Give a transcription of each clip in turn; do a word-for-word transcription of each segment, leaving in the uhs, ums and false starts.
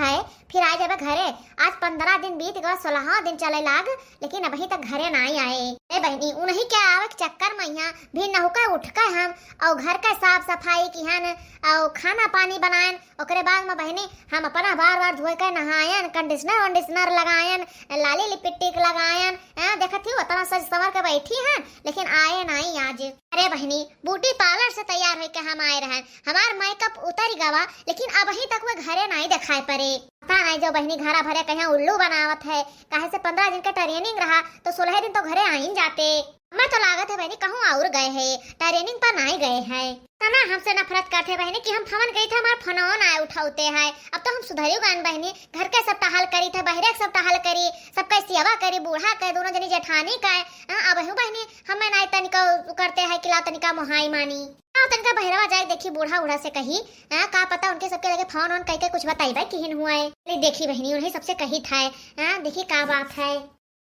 आए, फिर आए जब घरे। आज पन्द्रह दिन बीत गवा, सोलहवाँ दिन चले लाग, लेकिन अबहीं तक घरे नाई आए। ए बहिनी, उन्हीं के आवे के चक्कर में यहाँ भी नहुका उठ के हम और घर के साफ सफाई किहन और खाना पानी बनायन। ओकरे बाद में बहिनी हम अपना बार बार धोए के नहायन, कंडीशनर वंडीशनर लगायन, लाली लिपस्टिक लगायन। हाँ, देखत ही उतना सज संवर के बैठी हैं, लेकिन आए नाई आज। अरे बहिनी, ब्यूटी पार्लर से तैयार होके हम आए रहन, हमार मेकअप उतर गवा, लेकिन अबहीं तक वो घरे नाई दिखाई पड़े। पता नहीं जो बहिनी घरा भरे कहीं उल्लू बनावत है, काहे से पन्द्रह दिन का ट्रेनिंग रहा तो सोलह दिन तो घरे आइन जाते। हमें तो लागत है बहिनी कहूँ और गए है, ट्रेनिंग पर नाई गए है। तना हमसे नफरत करते बहिनी कि हम फोन करी थे, हमार फोनो ना उठाते हैं। अब तो हम सुधरी गए बहिनी, घर के सब टहल करी थे, बहरे के सब टहल करी, सबका सेवा करी, बूढ़ा के दोनों जनी जेठानी का। हाँ, अब हूँ बहिनी हमें नाई तनिका उ करते हैं कि ला तनिका मोहाई मानी। हाँ, तनिका बहरवा जाए देखी बूढ़ा उढ़ा से कही। हाँ, का पता उनके सबके लगे फोन ऑन करके कुछ बताइबे किहिन हुआ है। ले देखी बहिनी उन्हीं सबसे कही था। हाँ, देखी का बात है।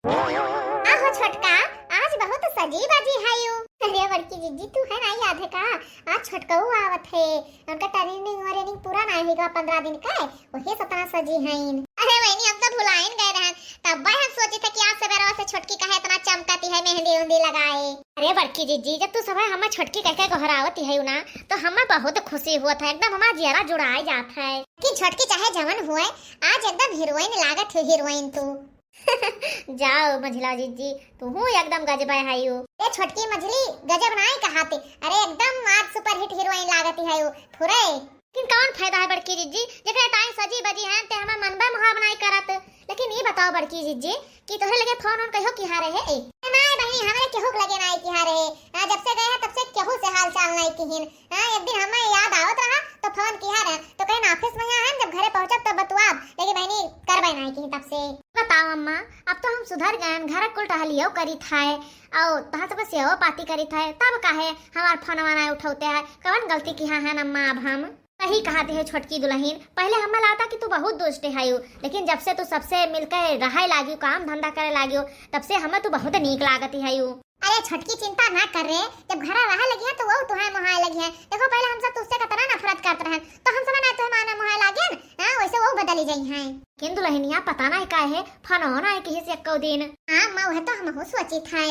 आहो छोटका, आज बहुत सजी बाजी है यू। अरे बड़की जिज्जी, तू है ना याद है का? आज छोटकऊ आवत है, उनका ट्रेनिंग वरेनिंग पूरा ना होइगा पन्द्रह दिन का, वही सतना सजी हईन। अरे बहिनी, हम तो भुलाइन गए रहन, तब हम सोची थे कि आज सवेरवा से छोटकी कहे इतना चमकती है, मेहंदी उहंदी लगाए। अरे बड़की जिज्जी, जब तू सब हमें छोटकी कह के गोहरावती है ना, तो हमें बहुत खुशी हुआ था, एकदम हमारा जियरा जुड़ाए जात है। कि छोटकी चाहे जवन हुए, आज एकदम हीरोइन लागत है, हीरोइन तू। जाओ मझिला जिज्जी, तुहू एकदम गजबे हयू। ए छोटकी मझिली, गजब नाई कहाते, अरे एकदम आज सुपरहिट हीरोइन लागती हयू, फुरे। लेकिन कौन फायदा है बड़की जिज्जी, जेकरे ताई सजी बजी हैं ते हमें मनबे मुहाब नाई करत। लेकिन ये बताओ बड़की जिज्जी कि तोहरे लगे फोन ऑन कहियो किहा रहे? ए नाई बहिनी, हमरे केहू के लगे नाई किहा रहे। हाँ, जब से गए हैं तब से केहू से हाल चाल नाई किहिन। हाँ, एक दिन हमें याद आवत रहा तो फोन किहा रहे, तो कहीं ऑफिस में यहाँ है, जब घरे पहुँचब तब बतुआब, लेकिन बहिनी करबे नाई किहिन तब से। बताओ अम्मा, अब तो हम सुधर गए हैं, घर कुल टहलियो करी था और तहाँ सब सेवा पाती करी था, तब काहे हमार फोनवा नाई उठौते हैं? कौन गलती किहा है अम्मा अब हम? सही कहती है छोटकी दुलहिन, पहले हमें लागता कि तू बहुत दुष्ट हयू, लेकिन जब से तू सबसे मिलके रहे लागियो, काम धंधा करे लागियो, तब से हमें तू बहुत नीक लागती हयू। अरे छोटकी, चिंता ना कर रे, जब घरा रहे लगी है तो वो तुहाय मोहाय लगी है। देखो पहले हम सब तुझसे कितना नफरत करत रहन, तो हम सब ना तुहे माने मोहाय लागे न, हाँ, वैसे वो बदली जाई है। लेकिन दुलहिनिया पता नाई काहे फोन ऑन आए किहिस एक्को दिन। हाँ अम्मा, वह तो हमहू सोची था।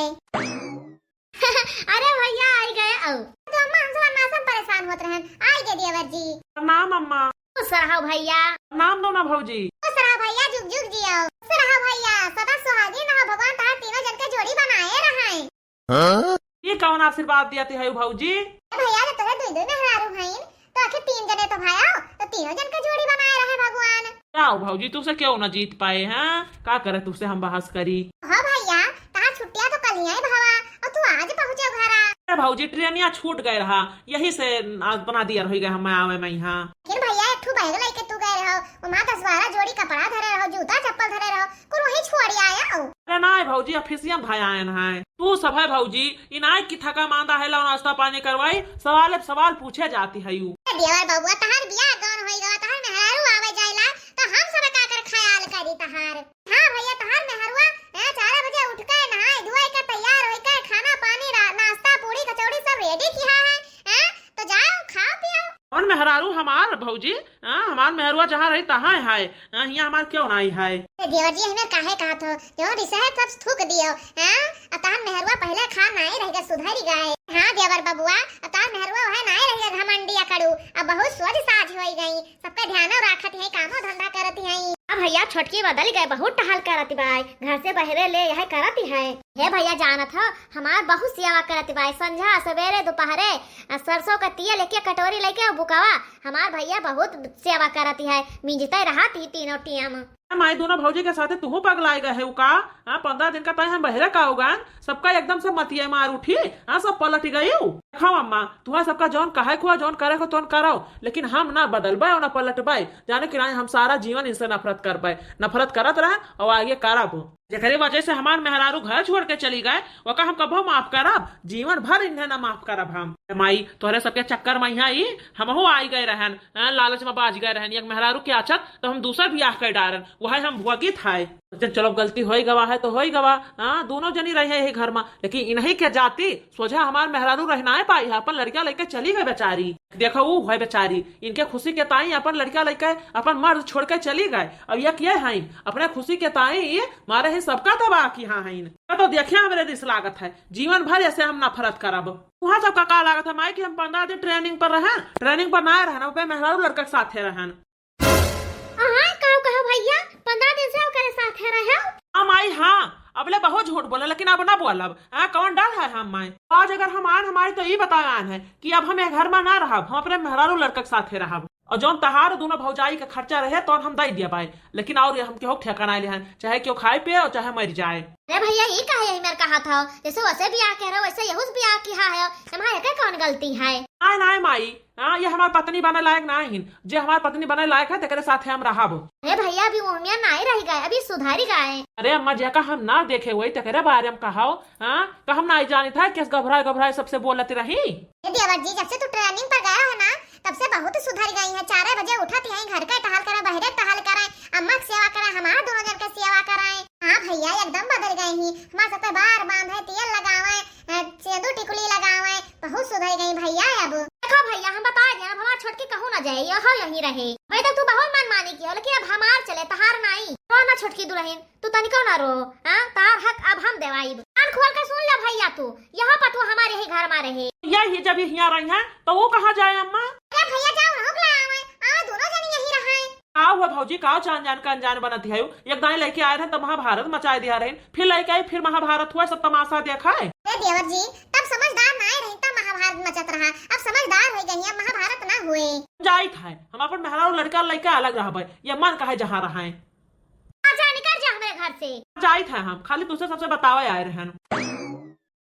अरे भैया आई गए। आओ। तो अम्मा, हम सब ना सब परेशान होत रहन, आई गए देवर जी। प्रणाम अम्मा। खुश रहो भैया। प्रणाम दोनों भौजी। खुश रहो भैया, जुग जुग जियो। खुश रहो भैया, सदा सुहागिन रहो, भगवान तहार तीनों जन के जोड़ी बनाए रहे। हाँ? ये कौन आशीर्वाद दिया थे भौजी? ए भैया, जब तोहे दुई दुई मेहरारू हईन, तो आखिर तीन जने तो भाई आओ, तो तीनों जन के जोड़ी बनाए रहे भगवान। जाओ भौजी, तुमसे क्यों ना जीत पाए हैं? का करे तुमसे हम बहस करी? हाँ भैया, तहार छुट्टिया तो कल ही आई भवा, और तू आज पहुँचे घरा। अरे भौजी, ट्रेनिया छूट गए रहा, यही से आज इतना देर हो गए हमें आवे में यहाँ। लेकिन भैया, एक ठू बैग लेके तू गए रहो, वहाँ दस बारह जोड़ी कपड़ा धरे रहो, जूता चप्पल धरे रहो, कुल वही छोड़ी आया हो। अरे नाई भौजी, ऑफिसियम भाई आयन है। तू सब है भौजी, इनाय की थका मांदा है, लाओ नाश्ता पानी करवाई, सवाल पे सवाल पूछे जाती है यू। ए देवर बबुआ, तहार बियाह गौन होई गवा, तहार मेहरारू आवे जाइला, तो हम सब का कर ख्याल करी तहार। हाँ भैया, तहार मेहरुआ, हैं, चार बजे उठ के नहाए धोए के तैयार होई के खाना पानी रा-, नाश्ता पूड़ी कचौड़ी सब रेडी किहा है, हैं, तो जाओ खाओ पियो। कौन मेहरारू हमार भौजी? हाँ, हमार मेहरुआ जहाँ रही तहाँ है, हाँ, हियाँ हमार क्यों नाई है? ए देवर जी, हमें काहे कहत हो? क्यों रिसहत सब थूक दियो, हाँ? अब तहार मेहरुआ पहले खा नाई रह गए, सुधरी गए। हाँ देवर बबुआ, अब तहार मेहरुआ वह नाई रह गए घमंडिया कड़ू, अब बहुत सोच साझ होई गई। सबका ध्यान राखत है, कामो धंधा करत है। अब भैया छोटकी बदल गए, बहुत टहल करत बाय, घर से बहरे ले यह करत है। हे भैया जानत हो, हमार बहुत सेवा करत बाय, संझा सवेरे दोपहरे, आ, सरसों का तेल लेके कटोरी लेके बुकवा, हमार भैया बहुत सेवा करत है, मिंजते रहत ही तीनों टीम। माई दोनों भौजी के साथे तुहू पगलाए गए है का? हाँ, पन्द्रह दिन का तय हम बहरे का होगा, सबका एकदम से मतिया मार उठी। हाँ, सब पलट गई। देखो अम्मा, तुहा सबका जौन कहे को, जौन करे को, तौन करो, लेकिन हम ना बदलबे और ना पलटबे। जाने कि नाई, हम सारा जीवन इनसे नफरत करबे, नफरत करत रहे और आगे करब। जेकरे वजह से हमार मेहरारू घर छोड़ के चली गए, ओका हम कबो माफ करब? जीवन भर इन्हें ना माफ करब हम। माई, तोहरे सबके चक्कर में यहाँ ई हमहू आई गए रहन, हाँ, लालच में बाज गए रहन। एक मेहरारू के आचत तो हम दूसर बियाह कर डारन, वह हम भोगित है। अच्छा, चलो, गलती होई गवा है तो होई गवा। हाँ, दोनों जनी रही है यही घर मा, लेकिन इन्हीं के जाति सोझा हमार मेहरारू रह नाय पाई है, अपन लड़किया लेके चली गई बेचारी। देखो, वो है बेचारी, इनके खुशी के ताई अपन लड़किया लेके अपन मर्द छोड़ के चली गए। अब ये के हैं, अपने खुशी के ताई ये मारे ही सबका तबाह किहा हैं। तो देखिया, हमरे रिस लागत है, जीवन भर ऐसे हम नफरत करब। वहाँ सबका का लागत है माई कि हम पन्द्रह दिन training पर रहन, training पर ना रहन, अपने मेहरारू लड़का के साथे रहन। अहाँ का कहो भैया, पन्द्रह दिन से ओकरे साथे रहे? हाँ माई, हाँ, अबले बहुत झूठ बोले, लेकिन अब ना बोलब। हाँ, कौन डर है हम माई? आज अगर हम आन हमारी तो ई बतावे आन है कि अब हम ये घर में ना रहब, हम अपने मेहरारू लड़का के साथे रहब। और जौन तहार दोनों भौजाई के खर्चा रहे, तौन हम दई दिया बाई, लेकिन और ये हम केहू ठेका ना लेहन, चाहे केहू खाए पिए और चाहे मर जाए। अरे भैया, ई काहे यही मेर कहा था, जैसे वैसे बियाह कह रहे हो, वैसे यहू से बियाह किहा है, हमारे एकर कौन गलती है? नाय, नाय माई, हाँ, ये हमार पत्नी बने लायक ना हिन। जे हमार पत्नी बने लायक है, तेकरे साथे हम रहब। अरे भैया, अभी वो उमिया नाई रह गए, अभी सुधारी गए। अरे अम्मा, जेका हम ना देखे हुए, तेकरे बारे में कहाओ, हाँ? का हम नाई जानित है, किस घबराए घबराए सबसे बोलत रही? ए देवर जी, जब से तू training पर गया है ना, तब से बहुत सुधर गई है। चारे बजे उठत ही घर के टहल करे, बहरे टहल करे, अम्मा के सेवा करे, हमार दोनों जन के सेवा करे। हाँ भैया, एकदम बदल गई ही। हमार सब पे बार बांधे, तेल लगावे, अ, सेंदूर टिकुली लगावे, बहुत सुधर गई भैया अब। देखो भैया, हम बता दें, अब हमार छोटकी कहूँ ना जाए, यह यहीं रहे। भाई, तक तू बहुत मनमानी किहो, लेकिन अब हमार चले, तहार नाई। कहो ना छोटकी दुल्हन, तू तनिको ना रो, हाँ? तहार हक अब हम देवाइब। कान खोल के सुन ले भैया तू, यह पतोह हमारे ही घर में रहे। यही जब यहाँ रही है, तो वो कहाँ जाए अम्मा? अरे भैया, जाओ, हम लोग ला आवे, आवे, दोनों जनी यहीं रहे। का हुआ भौजी, का जान जान का अनजान बनत है? एक दाई लेके आए रहे तो महाभारत मचाए दिया रहे, फिर लेके आई, फिर महाभारत हुआ, सब तमाशा देखा है। अरे देवर जी, तब समझदार ना रही, तब महाभारत मचत रहा, अब समझदार हो गई, अब महाभारत ना हुए। जाइत है, हम अपन मेहरारू लड़का लेके अलग रहबे, ये मन कहे जहाँ रहे। अच्छा, निकल जा हमारे घर से। जाइत है हम, खाली तुझसे सबसे बतावे आए रहन।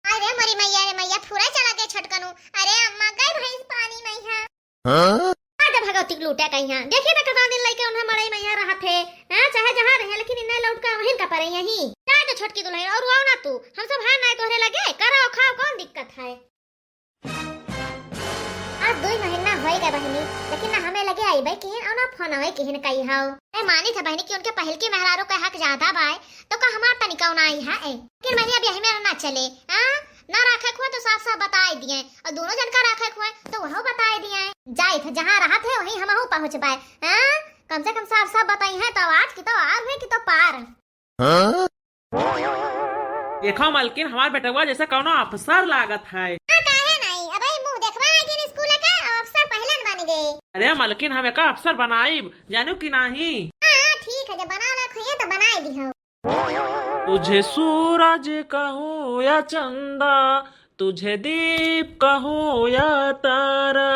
अरे मोरी मैया रे मैया, फुरा चला गए छटकनू। अरे अम्मा, गई भैंस पानी में है। हाँ? आ जा भगवती के लूटे कहीं यहाँ। देखिए तो कितना दिन लेके उन्हें मड़ई में यहाँ रहा थे। हाँ, चाहे जहाँ रहे, लेकिन इन्हें लौट के वहीं का परे यहीं। जाए तो छोटकी दुल्हन और आओ ना तू। हम सब हैं ना तोहरे लगे। करो खाओ, कौन दिक्कत है? आज दो महीना होई गए बहिनी, लेकिन ना हमें लगे आई भाई किहिन और ना फोन आवे किहिन कही हाउ। मैं मानी था बहिनी कि उनके पहल की मेहरारू का हक ज्यादा बाय, तो का हमार तनिका ना आई है? ए? लेकिन बहिनी अब यही मेरा ना चले, हाँ? ना रखे हुए तो साफ साफ बताए दिए, और दोनों जन का रखे हुए तो वह बताए दिए। जाइत है, जहाँ रहत है वहीं हमहू पहुँच पाए, हाँ? कम से कम साफ साफ बताई है, तो आज की तो आर हुए की तो पार। हाँ? देखा मलकिन, हमार बेटवा जैसे कौनो अफसर लागत है। हाँ, काहे नहीं? अबे मुंह देखवा है कि स्कूल का अफसर पहले न बन गए। अरे मलकिन, हम एका अफसर बनाइब, जानू कि नाही? हाँ, हाँ, ठीक है, जब बनावे लायक होइए तो बनाए दिहो। तुझे सूरज कहूँ या चंदा, तुझे दीप कहूँ या तारा,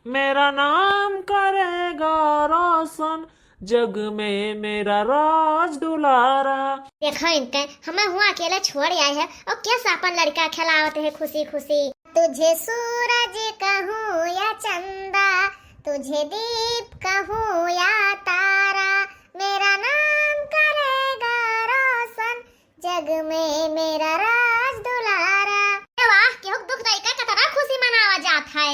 मेरा नाम करेगा रोशन जग में मेरा राज दुलारा। देखो इनके, हमें हुआ अकेले छोड़ आए है और कैसे अपन लड़का खिलावत है खुशी खुशी। तुझे सूरज कहूँ या चंदा, तुझे दीप कहूँ या तारा, मेरा नाम करेगा रोशन जग में मेरा राज दुलारा। ए वाह, केहू दुख दाई का कतना खुशी मनावा जात है।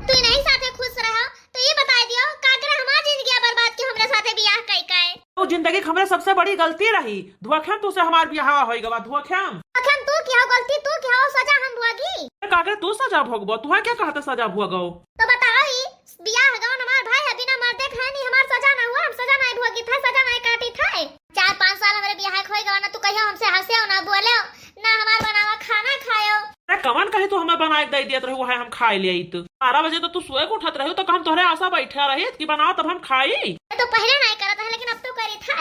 तू नहीं साथे खुश रहो तो ये बताई दियो, का करे हमार जिंदगी बर्बाद क्यों हमरे साथे बियाह कई का है? तो जिंदगी के हमरे सबसे बड़ी गलती रही, धोखेम तू से हमार बियाह होई गवा, धोखेम। धोखेम तू किहो, गलती तू किहो, सजा हम भोगी। ए, का करे तू सजा भोगबो? तुहे क्या कहते सजा भोगो? तो बताओ ई बियाह गवन हमार भाई है, बिना मर्दे खाए नहीं, हमार सजा ना हुआ, हम सजा नहीं भोगी था, सजा नहीं काटी था। चार पाँच साल हमारे बियाह के होई गवा ना, तू कहियो हमसे हंसे हो ना बोले हो, ना हमार बनावा खाना खायो। अरे कवन कहे तू हमें बनाए के दे दियत रहे, वो है हम खाए ले आई तू। बारह बजे तो तू सोए के उठत रहे, तो हम तोहरे आशा बैठा रहे कि बनाओ तब हम खाई। तो पहले नहीं करत है, लेकिन अब तो करी था।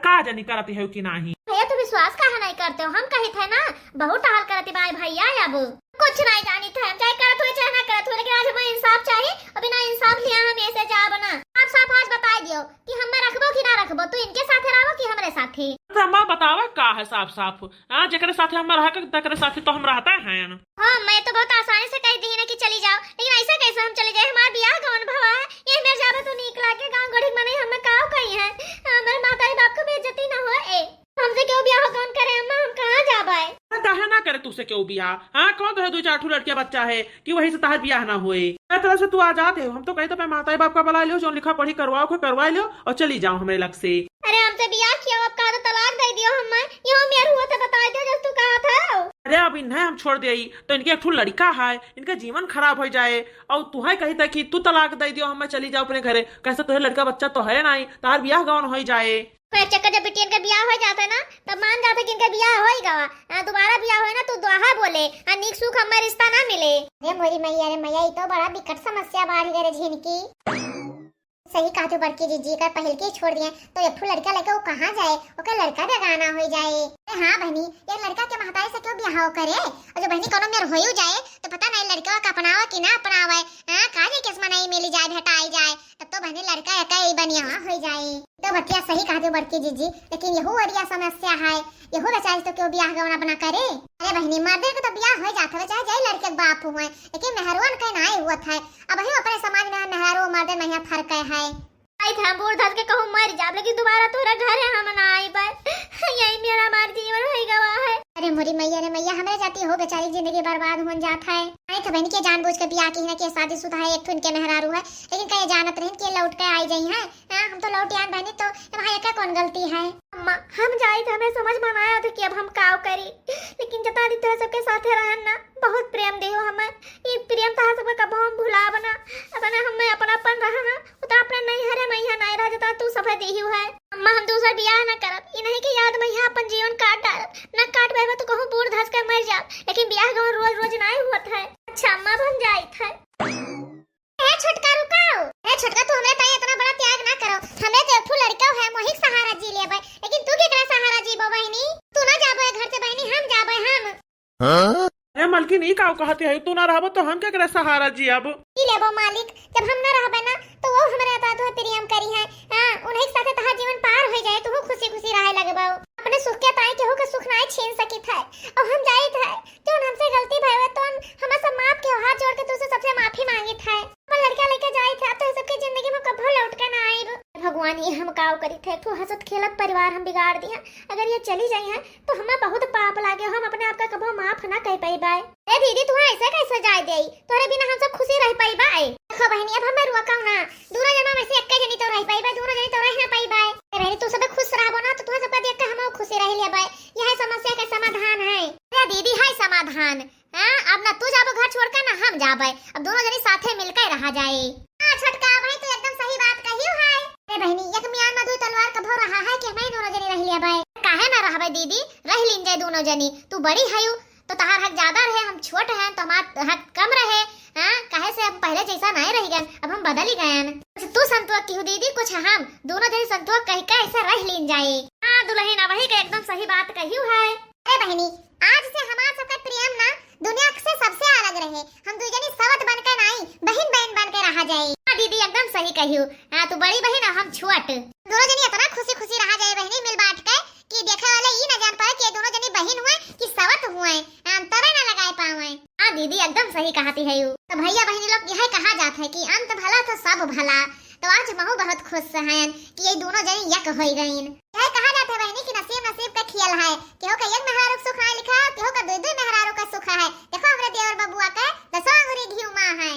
का जानी करती है कि नाही। भैया तू विश्वास काहे नहीं करते हो, हम कही थे ना, बहुत टहल करती बाय भैया अब। कुछ नहीं जानी था, चाहे करत हुए चाहे ना करत हुए, लेकिन आज हमें इंसाफ चाहिए। अभी ना इंसाफ लिया हम ऐसे जाब ना। आप साफ आज बताई दियो कि हमें रखबो कि ना रखबो, तू इनके साथे रहबो कि हमरे साथे? तो अम्मा बतावे का है साफ साफ, हाँ, जेकरे साथे हम रह के, तेकरे साथे तो हम रहते हैं। हाँ, मैं तो बहुत आसानी से कह दी ना कि चली जाओ, लेकिन ऐसा कैसे हम चली जाए? हमार बियाह गवन भवा है, ये मेरे जाबे तो नीक लागे, गाँव गढ़ी के मने हमें काव कही है, हमारे माता बाप को बेइज्जती ना हो। ए, हमसे क्यों बियाह कौन करे अम्मा, हम कहाँ जाबे? हाँ, काहे ना करे तुसे क्यों बियाह? हाँ, कौन तो है दो चार ठो लड़कियां बच्चा है कि वही से तहार बियाह ना होए? इस तरह से तू आ जाते हो, हम तो कहे तो मैं माता बाप का बुला लियो, जो लिखा पढ़ी करवाओ को करवा लियो और चली जाओ हमारे लग से। अरे हमसे बियाह किया, अब कहा तो तलाक दे दियो हमें, यो मेर हुआ था, बता दियो जस तू कहा था। अरे अब इन्हें हम छोड़ देई तो इनके एक ठो लड़का है, इनका जीवन खराब हो जाए। और तुहे कही था कि तू तलाक दे दियो, हमें चली जाओ अपने घरे, कैसे तुहे लड़का बच्चा तो है नहीं, तार बियाह गवन हो जाए। कोई चक्कर जब बिटियन का बियाह हो जाता है ना, तब मान जाता कि इनका बियाह हो ही गवा। हाँ, दोबारा बियाह होए ना तो दोहा बोले, हाँ, नीक सुख हमें रिश्ता ना मिले। अरे मोरी मैया रे मैया, ई तो बड़ा विकट समस्या बाढ़ गए रे झिनकी। सही कहत हो बड़की जीजी, कर पहिल के ही छोड़ दिए तो एक ठो लड़का लेके वो कहाँ जाए, ओकर लड़का बेगाना हो जाए। अरे हाँ बहनी, एक लड़का के महतारी से क्यों बियाह करे? और जो बहनी कोनो मेर होइयो जाए तो पता नहीं लड़का का अपनावे कि ना अपनावे। हाँ, का जाने किस्मत नहीं मिली जाए, भेटाई जाए, तब तो बहनी लड़का एक ही बनिया हो जाए। तो बतिया सही कहत हो बड़की जीजी, लेकिन यहू अरिया समस्या है, यहू बेचारी तो क्यों बियाह गवन अपना करे। अरे बहनी, मर्दे के तो बियाह हो जात हवे, चाहे जय लड़के के बाप हुए, लेकिन मेहरुअन के नाई हुआ था। अब ही अपने समाज में मेहरारू मर्दे में यहाँ फर्क है। आई था बूढ़ धस के कहूँ मर जाब, लेकिन दोबारा तोरा घर है हम ना आई पर। यही मेरा हमार जीवन हो गवा है। अरे मोरी मैया रे मैया, हमरे जाती हो बेचारी जिंदगी बर्बाद होन जात है। आई था बहन के जानबूझ के बियाह की ना के शादीशुदा है, एक ठुन के मेहरारू है, लेकिन कहे जानत रहन के लौट के आई जाई है। हाँ, हम तो लौट आन बहनी, तो वहाँ एकर कौन गलती है? अम्मा, हम जाइत हमें समझ में ना आवत कि अब हम काव करी, लेकिन जता दिन तोहरे सबके साथे रहन ना, बहुत प्रेम देहो हमें। ई प्रेम तोहरा सबके कबो हम भुलाब ना। अतना हमें अपनापन रहा ना, उतना अपने नहीं हरे मैया नहीं रह जता तू सफे देही है। अम्मा, हम दूसर बियाह ना करब, ई नहीं कि याद में यहाँ अपन जीवन काट डालब, ना काट पाएबा तो कहूँ बूढ़ धस के मर जाब, लेकिन बियाह गवन रोज रोज नहीं होत है। अच्छा अम्मा, अब हम जाइत है। ए छोटका रुकाओ। ए छोटका, तू हमरे ताई इतना बड़ा त्याग ना करो। हमरे तो एक ठो लड़का है, मोहिक सहारा जी लेबे, लेकिन तू केकरा सहारा जीबो बहिनी? तू ना जाबो ए घर से बहिनी, हम जाबे हम। हाँ? अरे मलकिन, ई काव कहते है, तू ना रहबो तो हम केकरा सहारा जियब? ई लेबो मालिक, जब हम ना रहबे ना तो वो हमरे तो तुहे प्रेम करी है। हाँ, उन्हीं के साथे तहार जीवन पार हो जाए, तू खुशी खुशी रहे लगबो। अपने सुख के ताई केहू के सुख नाई छीन सकित है। अब हम जाइत है, जौन हमसे गलती भय हुए, तौन हमें सब माफ के, हाथ जोड़ के तुझसे सबसे माफी मांगित है। अपन लड़का लेके जाइत है, अब तो सबके जिंदगी में कभो लौट के ना आइब। भगवान, ये हम काव करी थे, तू हंसत खेलत परिवार हम बिगाड़ दिया। अगर ये चली जाई है तो हमें बहुत पाप लागे, हम अपने आप का कभो माफ ना कह पाई बाय। ए दीदी, तू ऐसे कैसे जाए दे? तोरे बिना हम सब खुशी रह पाई बाय? देखो बहनी, अब हमें रुआ कहू ना, दोनों जन में से एक जनी तो रह पाई बाय, दोनों जनी तो रह ना पाई बाय। ए बहनी, तू सब खुश रहबो ना तो तू सबका देख के हम खुशी रह लेबे। यह समस्या के समाधान है। अरे दीदी, है समाधान। हाँ, अब ना तू जाबो घर छोड़ के, ना हम जाबे। अब दोनों जनी साथे मिलके रहा जाए। हाँ छोटका, भाई तू एकदम सही बात कही है। अरे बहनी, एक मियान में दो तलवार कभो रहा है कि हमें दोनों जनी रह लेबे। काहे ना रहबे दीदी, रह लीन जाए दोनों जनी। तू बड़ी है तो तहार हक ज्यादा रहे, हम छोट हैं तो हमार हक कम रहे। हाँ, काहे से हम पहले जैसा नहीं रह गए, अब हम बदल ही गए हैं। कुछ तू संतोष की हो दीदी, कुछ हम, दोनों जनी संतोष कह के ऐसे रह लीन जाए। हाँ दुल्हन, वही के एकदम सही बात कही है। अरे बहनी, आज से हमार सबका प्रेम ना दुनिया से सबसे अलग रहे। हम दू जनी सवत बन के नाई, बहन बहन बन के रहा जाए। हाँ दीदी, एकदम सही कही हो। हाँ, तू बड़ी बहन और हम छोट। दोनों जनी इतना खुशी खुशी रहा जाए बहनी मिल बांट के कि देखे वाले ई ना जान पाए कि ये दोनों जनी बहन हुए कि सवत हुए, अंतरे ना लगाए पावे। हाँ दीदी, एकदम सही कहती है यू। तो भैया बहनी लोग, यह कहा जात है कि अंत भला तो सब भला। तो आज महू बहुत खुश हैं कि ये दोनों जनी यक होई गईन। यह कहा जात है बहनी कि नसीब नसीब का खेल है, केहू का एक मेहरारू का सुख है लिखा है, केहू का दो दो मेहरारू का सुख है। देखो हमरे देवर बबुआ के दसों अंगुरी घी मा है।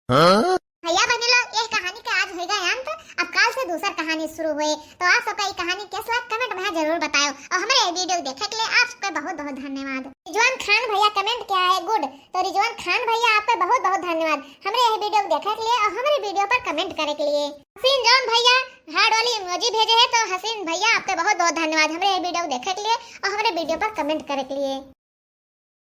हाँ? भैया बहनी लोग, ये कहानी का आज होइगा अंत। अब काल से दूसर कहानी शुरू हुए, तो आप सबका ये कहानी कैसा लगा comment में जरूर बताओ, और हमारे ये video देखे के लिए आप सबका बहुत बहुत धन्यवाद। रिजवान खान भैया comment किया है, good। तो रिजवान खान भैया, आपका बहुत बहुत धन्यवाद हमारे ये video देखे के लिए और हमारे video पर comment करे के लिए। हसीन जॉन भैया heart वाली emoji भेजे है, तो हसीन भैया, आपका बहुत बहुत धन्यवाद हमारे ये video देखे के लिए और हमारे video पर comment करे के लिए।